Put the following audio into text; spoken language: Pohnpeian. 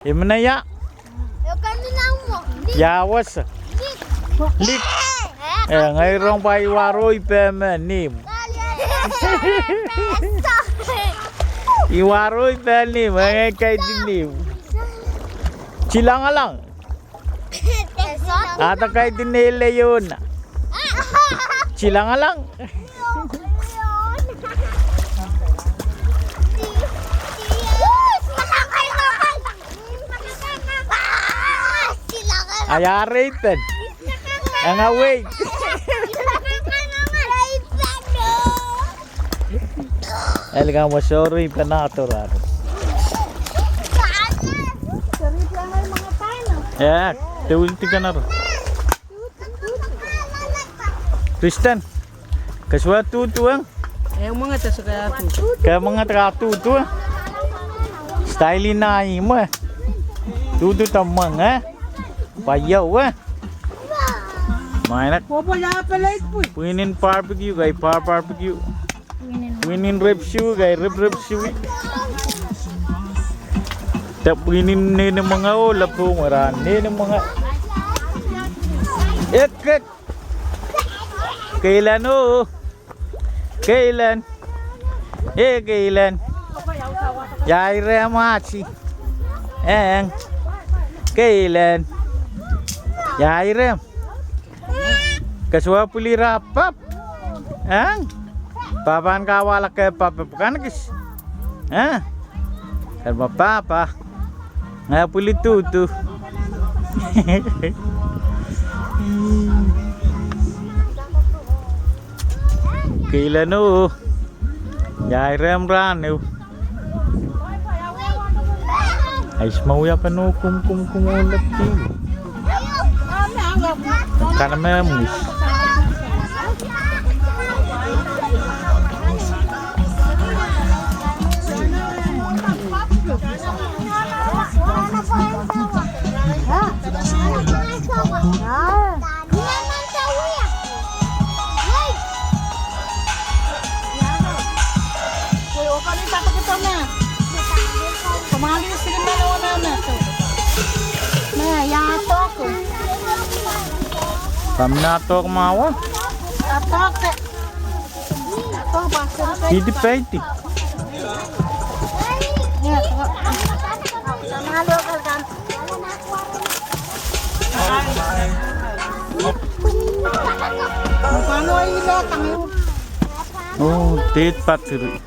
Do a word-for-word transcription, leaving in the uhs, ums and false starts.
Imina ia? Ia wasa? Lik. Eh, ngehi rong pwe I warohng pehme nim. I warohng pehme nim, eh, ngehi kaidehn nim. Silangalang. Ahda kaidehn ele iona. Silangalang. Ai, ah, reipen. Anga wait. Eli kamwa sohte reipen ahdo rahnwet. Eh, de uldi kanaro. Kristen, ke swa duhduhng? Eh, mwenge de swa duhduhng. Ke mwenge de ka duhduhng? Style ih nah ihmw. Duhduhng de mwenge. Pwe ieu, eh? Maina. Pwopwol ah peleid pwi. Pwihn en barbecue, kai bar barbecue. Pwihn en ripsiwi, kai rip ripsiwi. De pwihn en nene mwenge oh lepin wera nene mwenge. Ek, ek. Keilen oh. Keilen. Eh, Keilen. Ia ire mwaci. Eng. Keilen. Ia ire. Ke swa pwili rah pap. Eng. Pahpa en kawala ke pap pwukan kis. Eh. Ken pahpa. Ngehi pwili duhduhng. Keilen oh. Ia irem rahnwet. Ais ma wia pahn oh kum kum kum oh lepin. Kan me mwis. Pahn mih nah doak mwahu. Didi peidi. Oh, deid battery.